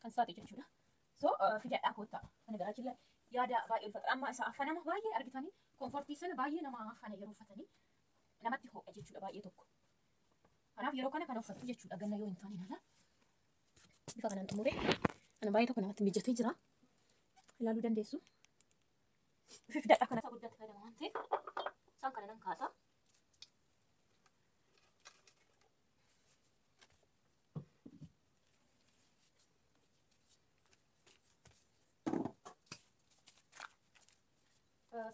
Kan isaati jechuudha. So fidadhaa koottaa. Kana garaa jilla yaada baay'ee ulfaata. Amma isa affanama baay'ee argitanii komfortii sana baay'ee nama affana yeroo uffatanii namatti ho'a jechuudha baay'ee tokko. Kanaaf yeroo kana kana uffattu jechuudha ganna yoo hin taane ala. Bifa kanaan xumure. Kana baay'ee tokko namatti mijatee jira. Ilaaluu dandeessu. Fidadhaa kana isa guddaatti fayyadama waan ta'eef isaan kana nan kaasa.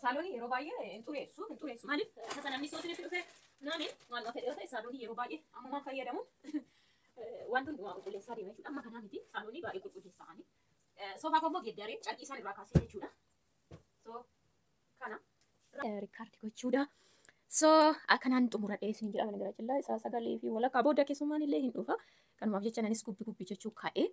Saaloonii yeroo baay'ee hin xureessu, hin xureessu. Maaliif tasa namni soosinitti dhufe naani waan fedhe yoo ta'e saaloonii yeroo baay'ee ammumaan fayyadamuun wanti hundumaa qulqulleessaa deema jechuudha. Amma kanaa miti saaloonii baay'ee qulqulleessaa ani. Soofaa koo immoo geeddaree carqii isaan irraa kaasee jechuudha. So kana record gochuudha. So akkanaan xumuradhee isin jedha mana gara cillaa isaa sagalee fi walakkaa booda keessummaan illee hin dhufa. Kanumaaf jecha anis gubbi gubbi jechuu ka'ee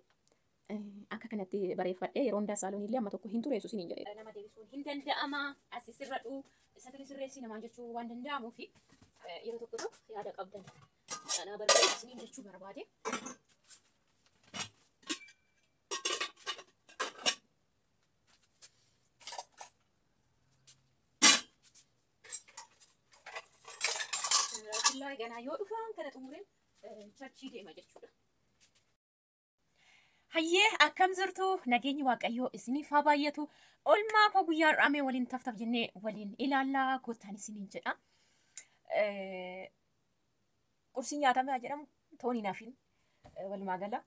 akka kanatti bareeffadhee yeroo hundaa saaloonii illee amma tokko hin xureessu isiniin jedhe. Nama deebisuun hin danda'ama. Asi sirradhu isa sirreessi namaan jechuu waan danda'amuufi yeroo tokko tokko yaada qabdan. Kana barbaade isiniin jechuu barbaade. Billaa ganaa yoo dhufan kana xumureen churchii deema jechuudha. Hayyee akkam jirtu nageenyi Waaqayyoo isiniif haa baay'atu. Oolmaa koo guyyaa har'aa mee waliin taftaf jennee waliin ilaallaa kottaan isiniin jedha. Qursiin nyaatamee jedhamu tooni naafin walumaa gala.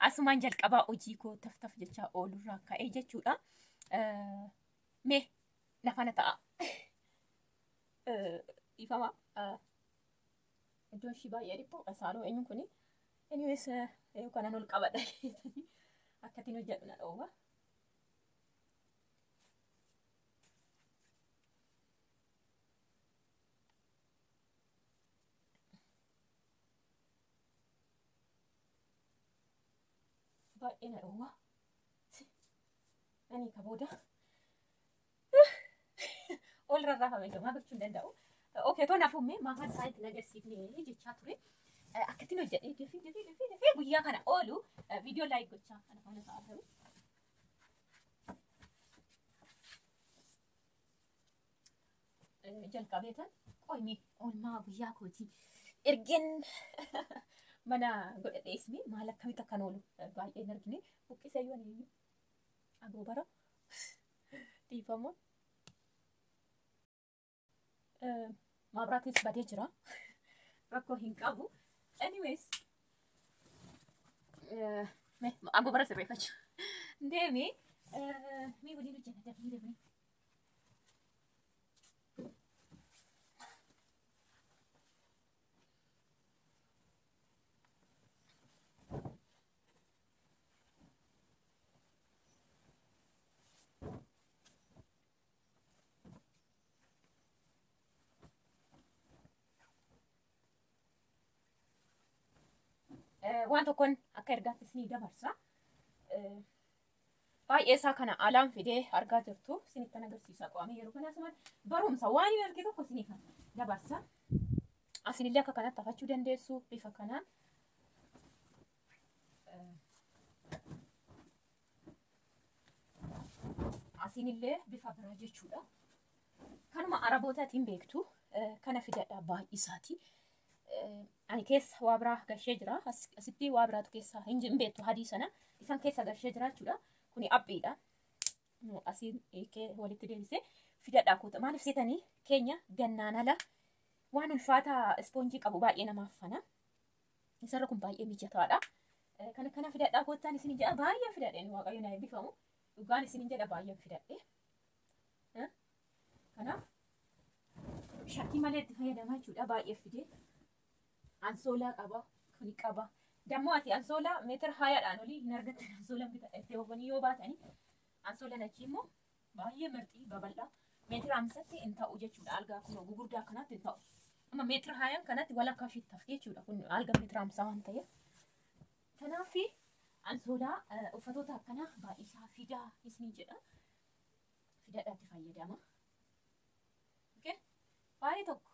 Asumaan jalqabaa hojii koo taftaf jechaa oolurraa ka'ee jechuudha. Mee nafana ta'a. Ifama. Iddoon ishii baay'ee dhiphoodha saaloo eenyuun kuni. Anyways, kanan ol qabadha. Akkattiin hojjedhu na dhoowwa. Baay'ee na dhoowwa. Ani ka booda ol rarraafame gamaa gochuu hin danda'u. Okay, toon hafuumme maafaan isaa itti agarsiifne jechaa ture. Akkattiin hojjedhee dafee dafee dafee dafee guyyaa kana oolu viidiyoo like gochaa kana faana ta'a garuu. Jalqabeetan qoymi oolmaa guyyaa kooti. Ergeen mana godhadhee ismi maal akkamitti akkan oolu baay'ee hin argine. Buqqisee yoo ani agoobara dhiifama. Maabiraatis badee jira. Rakkoo hin qabu. Anyways, agoobara sirreeffachuu. Deemi mee waliin hojjenna dafnee dafnee. Waan tokkoon akka ergaatti isinii dabarsa. Baay'ee isaa kana alaan fidee argaa jirtu isinittan agarsiisa qo'amee yeroo kana asumaan barumsa waan hin arge tokko isiniif dabarsa. Asinillee akka kanatti hafachuu dandeessu bifa kanaan. Asinillee bifa biraa jechuudha. Kanuma Arabootaatiin beektu kana fidadha baay'isaati. Ani keessa waa biraa gashee jira. Asitti waa biraatu keessa hin beektu hadii sana. Isan keessa gashee jira jechuudha. Kuni abbiidha. Asiin walitti deebisee fidadhaa koota. Maaliif seetanii keenya gannaan ala waan ulfaataa ispoonjii qabu baay'ee namaaf fana. Isarra kun baay'ee mijataadha. Kana kana fidadhaa koottaan isin jedha baay'ee fidadheen Waaqayyo na eebbifamu. Dhugaan isin jedha baay'ee fidadhe. Kanaaf shakkii malee itti fayyadamaa jechuudha baay'ee fidee. Ansoolaa qaba, kuni qaba. Dammoo ati ansoolaa meetira hayaadhaan olii hin argattan ansoolaan bitadha itti oofanii yoo baatanii. Ansoolaan achii immoo baay'ee mirxii babal'aa meetira hamsatti hin ta'u jechuudha. Algaa kun gugurdaa kanatti hin ta'u. Amma meetira hayaan kanatti walakkaa isheetti hafti jechuudha. Kun alga meetira hamsaa waan ta'eef. Kanaaf ansoolaa uffatoota akkanaa baay'isaa fidaa isinii jedha. Fidadhaatti fayyadama. Baay'ee tokko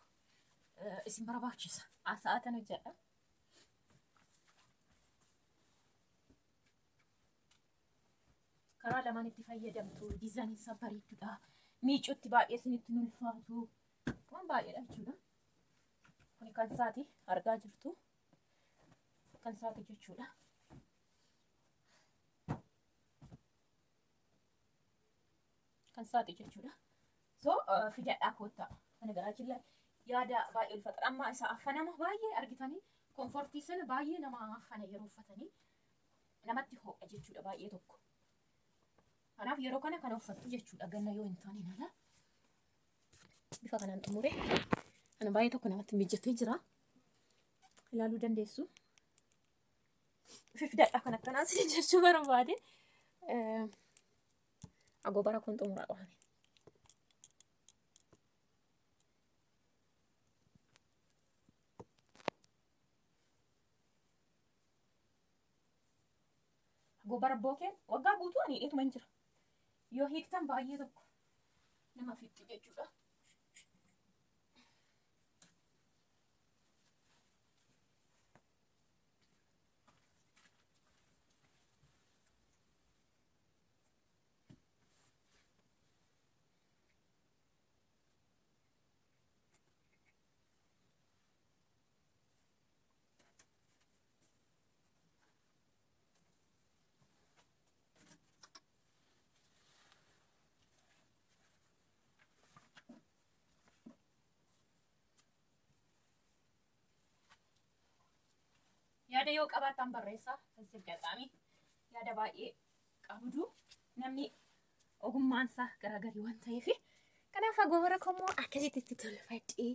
isin barbaachisa. Sa'aatan hojjedha. Karaa lamaan itti fayyadamtu. Diizaayiniin isaa bareedduudha. Miicuutti baay'ee isinitti hin ulfaatu. Waan baay'eedha jechuudha. Kuni kan isaati argaa jirtu. Kan isaati jechuudha. Kan isaati jechuudha. So fidadhaa koottaa. Kana garaa yaada baay'ee ulfaata. Amma isa affanama baay'ee argitanii komfortii sana baay'ee nama affana yeroo uffatanii namatti ho'a jechuudha baay'ee tokko. Kanaaf yeroo kana kana uffattu jechuudha ganna yoo hin taane ala. Bifa kanaan xumure. Kana baay'ee tokko namatti mijatee jira. Ilaaluu dandeessu. Fidadhaa kan akkanaas jechuu barbaade. Agobara kun xumuraa qabame. Agobara bookeen waggaa guutuu ani hidheetuma hin jira. Yoo hiiktan baay'ee tokko nama fixxi jechuudha. Yaada yoo qabaattan barreessaa tasgabbaa'anii yaada baay'ee qabdu namni ogummaan isaa garaagarii waan ta'eef kanaaf agobara kammoo akkasitti itti tolfadhee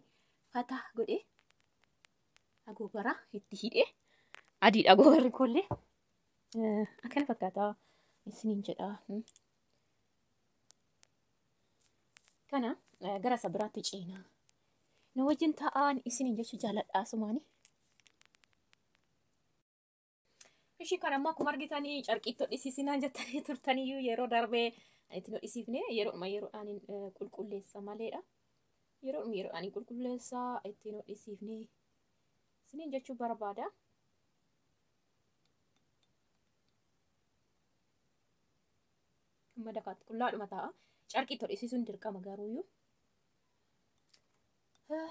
fataa godhee agobara itti hidhee adiidha agobarri koollee akkana fakkaataa isiniin jedha. Kana gara isa biraatti ceenaa na wajjin taa'aan isiniin jechuu jaaladha asumaanii. Ishii kan ammoo akkuma argitanii carqiitti hodhisiisinaan jettanii turtaniyyuu yeroo darbee itti hodhisiifne yeroodhuma yeroodhaan qulqulleessa maleedha. Yeroodhuma yeroodhaan qulqulleessa ittiin hodhisiifne isiniin jechuu barbaada. Amma dakaatti qullaadhuma taa'a. Carqiitti hodhisiisuun dirqama garuuyyuu.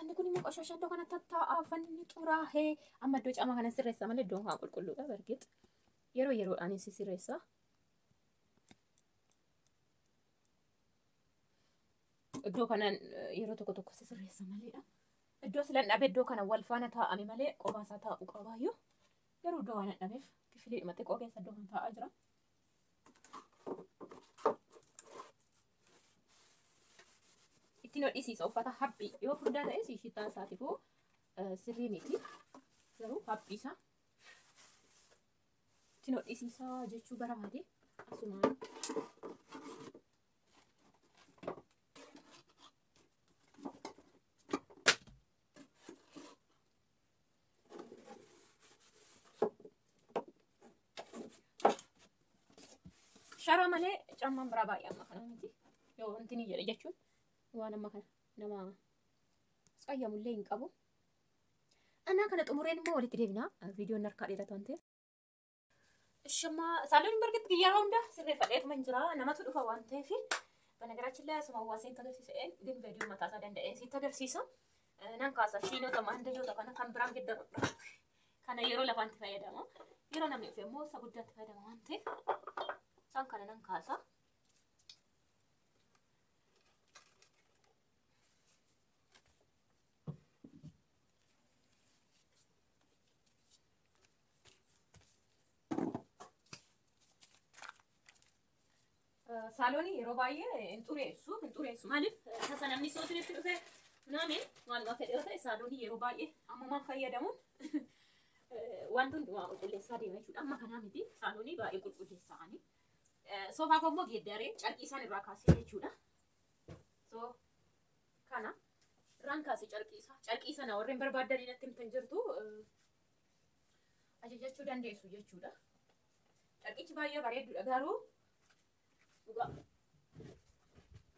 Inni kun immoo qoshasha iddoo kana tattaa'a fanni xuraahee amma iddoo caamaa kana sirreessa malee iddoon kan qulqulluudha bargeet. Yeroo yeroodhaan si sirreessa. Iddoo kanaan yeroo tokko tokko si sirreessa maleedha. Iddoo silan dhabe iddoo kana wal faana taa'ame malee qophaa isaa taa'u qabaayyuu. Garuu iddoo waan dhabeef kifiliidhuma xiqqoo keessa iddoo kan taa'aa jira. Ittiin hodhisiisa uffata haphii yoo furdaa ta'es shitaan isaatiifuu sirrii miti garuu haphii isaa ittiin hodhisiisa jechuu barbaade asumaan. Sharaa malee caammaan biraa baay'ee amma kana miti yoo wanti ni jedhe jechuun. Waan amma kana nama qayyamullee hin qabu. Anaa kana xumureen immoo walitti deebina. Viidiyoon harkaa dheeratu waan ta'eef. Ishuma saaloon bargetti guyyaa hunda sirreeffadheetuma hin jira. Namatu dhufa waan ta'eef. Banagaraachin laa asuma hawaasni itti agarsiisa. Gin viidiyoo mataa isaa danda'ee sitti agarsiisa. Nan kaasa shiinota maandajoota kana kan biraan giddarudha. Kana yeroo lafaatti fayyadama. Yeroo namni dhufe immoo isa guddaatti fayyadama waan ta'eef. Isaan kana nan kaasa. Saaloonii yeroo baay'ee hin xureessu maaliif tasa namni soosinitti dhufe naamin waanuma fedhe yoo ta'e saaloonii yeroo baay'ee ammumaan fayyadamuun wanti hundumaa qulqulleessaa deema jechuudha. Amma kanaa miti saaloonii baay'ee qulqulleessaanii. Soofaa koo immoo geeddaree carqii isaan irraa kaasee jechuudha. So kana irraan kaasee carqii isaa carqii sana warreen barbaadanii natti himtan jirtu ajajachuu dandeessu jechuudha. Carqichi baay'ee bareedduudha garuu dhugaa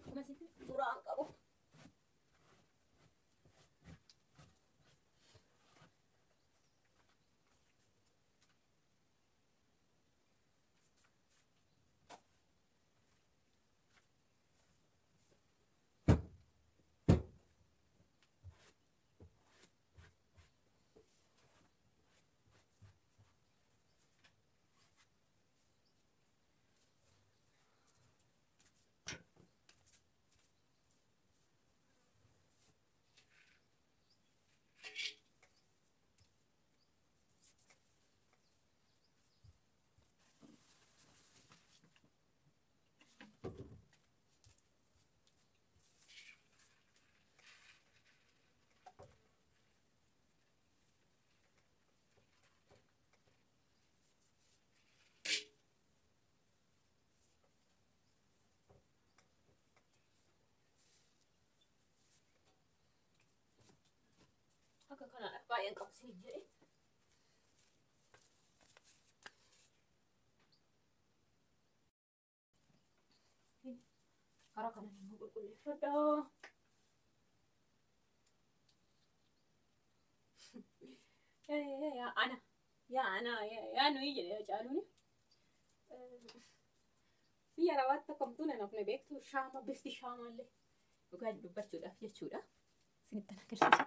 akkuma sitti xuraa'aan qabu. Akka kanaadha baay'een qabu isin jedhe. Karaa kanaan immoo qulqulleeffadha. Yaa ana yaa ana yaa nuyi jedhe caaluuni. Biyya arabaatti akkamtuu nan hafne beektu shaama bifti shaamaallee dhugaa dubbachuudhaaf jechuudha. Isinitti agarsiisa.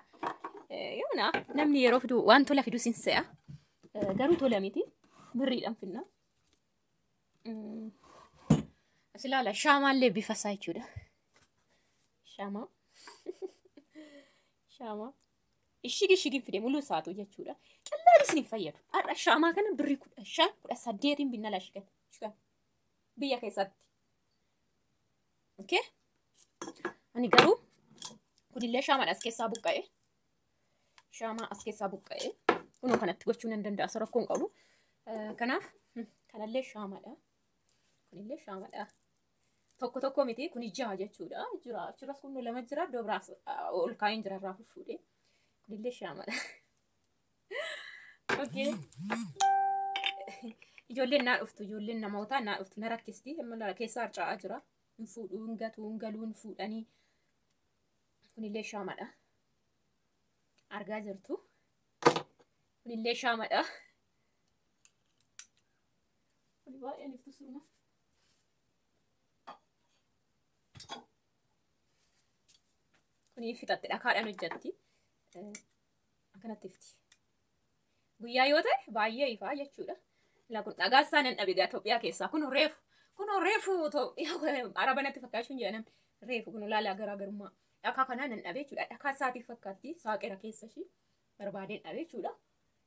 Yoona namni yeroo fidu waan tola fidu sin se'a. Garuu tola miti birriidhaan finna. As ilaala shaamaallee bifa isaa jechuudha. Shaamaa. Shaamaa. Ishigi ishigin fide muluu isaatu jechuudha. Qallaan isin hin fayyadu. Har'a shaamaa kana birrii 15 18 binna laa shigan. Shigan. Biyya keessatti. Okay? Ani garuu kunillee shaamaadha as keessaa buqqa'e. Shaamaa as keessaa buqqa'e. Kunoo kanatti gochuu nan danda'a. Isa rakkoo hin qabu. Kanaaf kanallee shaamaadha. Kunillee shaamaadha. Tokko tokko miti kuni jaha jechuudha. Jira achirras kun lama jira iddoo biraas ol kaa'een jira irraa fuudhee. Kunillee shaamaadha. Okay. Ijoolleen naa dhuftu ijoolleen namootaa naa dhuftu na rakkisti. Amma keessaa harca'aa jira. Hin fuudhuu hin gatuu hin galuu hin fuudhanii. Kunillee shaamaadha. Argaa jirtu. Kunillee shaamaadha. Kuni baay'een iftu surma. Kuni fixatte dhakaadhaan hojjetti. Akkanatti ifti. Guyyaa yoo ta'e baay'ee ifaa jechuudha. Laa kun dhagaa isaa nan dhabe egaa Itoophiyaa keessaa kun reefu kun reefu Itoophiyaa araba natti fakkaachuun jedha namni reefu kun ilaalaa garaagarummaa dhakaa kanaa nan dhabe jechuudha. Dhakaa isaatiif fakkaatti saaqera keessa ishii barbaadeen dhabe jechuudha.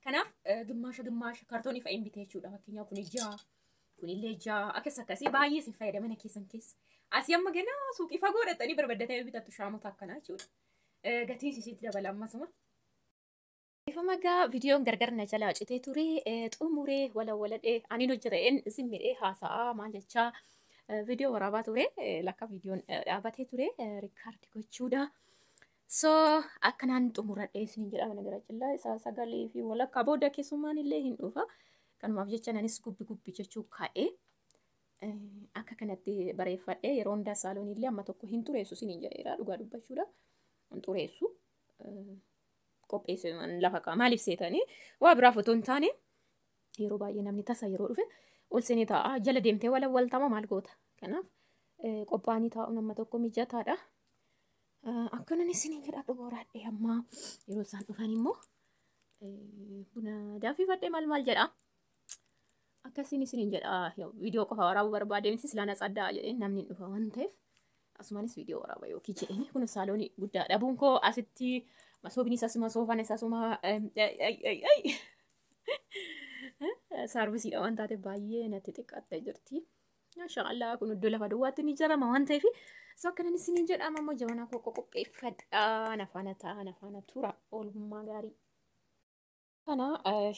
Kanaaf gimmaasha gimmaasha kartoonii fa'in bitee jechuudha. Fakkeenyaaf kun ja'a kunillee ja'a akkas akkasii baay'ee isin fayyada mana keessan keessa. Asii amma ganaa suuqii fagoo dhaqxanii barbaaddatanii bitattu shaamota akkanaa jechuudha. Gatiin isiitti dabala ammasuma. Ifama gaa viidiyoon gargar na jalaa citee ture xumuree wala waladhee ani hojjeta'een isin midhee haasa'aa maal jechaa viidiyoo waraabaa ture lakka viidiyoon dhaabatee ture record gochuudha. So akkanaan xumuradhee isin jedha mana gara cillaa isaa sagalee fi walakkaa booda keessummaan illee hin dhufa. Kanumaaf jecha nanis gubbi gubbi jechuu ka'ee akka kanatti bareeffadhee yeroo hundaa saaloon illee amma tokko hin xureessu isin jedheera dhugaa dubbachuudha. Hin xureessu. Qopheesse lafa qaba maaliif seetanii waa biraaf otoo hin taane yeroo baay'ee namni tasa yeroo dhufe ol seenee taa'a jala deemtee wala waltama maal goota. Kanaaf qophaa'anii taa'uun amma tokko mijataadha. Akkanan isin jedha xumuraadhe amma yeroo isaan dhufan immoo buna danfifadhee maal maal jedha. Akkasiin isin jedha viidiyoo qofa waraabuu barbaade miti silaa na tsaddaa jedheen namni hin dhufa waan ta'eef asumanis viidiyoo waraaba yookiin jedheen kun saaloonii guddaa dhabuun koo asitti masoobni isas masoofan isasuma saarvisiidha waan taate baay'ee natti xiqqaattee jirti. Maashaallah kun iddoo lafa duwwaatti ni ijaarama waan ta'eef so akkanan isin jedhama ammoo jabanaa koo qopheeffadhaa na faana ta'a na faana tura oolmaa gaarii. Kana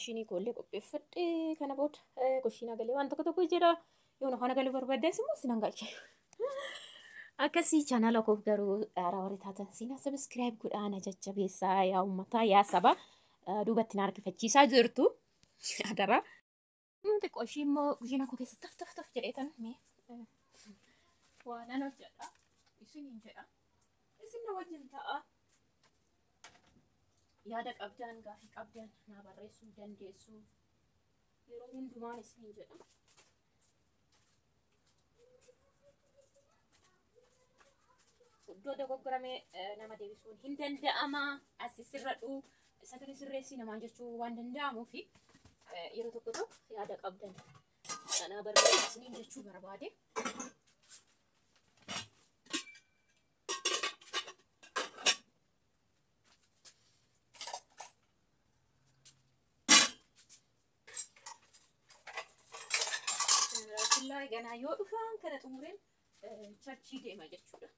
shinii koollee qopheeffadhee kana booda kushiinaa galee waan tokko tokko jedha yoo na faana galuu barbaaddes immoo sinan galcha. Akkasii chaanaala koof garuu haaraa warri taatan siinaa subscribe godhaa na jajjabeessaa yaa uummataa yaa saba duubatti na harkifachiisaa jirtu. Adaraa. Xiqqoo ishii immoo kushiinaa koo keessa taf taf taf jedhee tan mee waa nan hojjedha. Isiniin jedha. Isin na wajjin ta'a. Yaada qabdan gaafii qabdan naa barreessuu dandeessu. Yeroo hundumaan isiniin jedha. Iddoo dogoggoramee nama deebisuun hin danda'ama. Asi sirradhu isa kana sirreessi namaan jechuu waan danda'amuufi yeroo tokko tokko yaada qabdan naa barreessu isiniin jechuu barbaade. Ganaa yoo dhufan kana xumureen churchii deema jechuudha.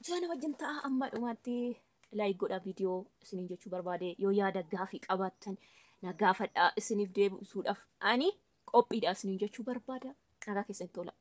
Sana wajjin ta'a amma dhumaatti. Like godhaa viidiyoo isiniin jechuu barbaade. Yoo yaada gaafii qabaattan na gaafadhaa, isiniif deebisuudhaaf ani qophiidha isiniin jechuu barbaada. Nagaa keessan tola.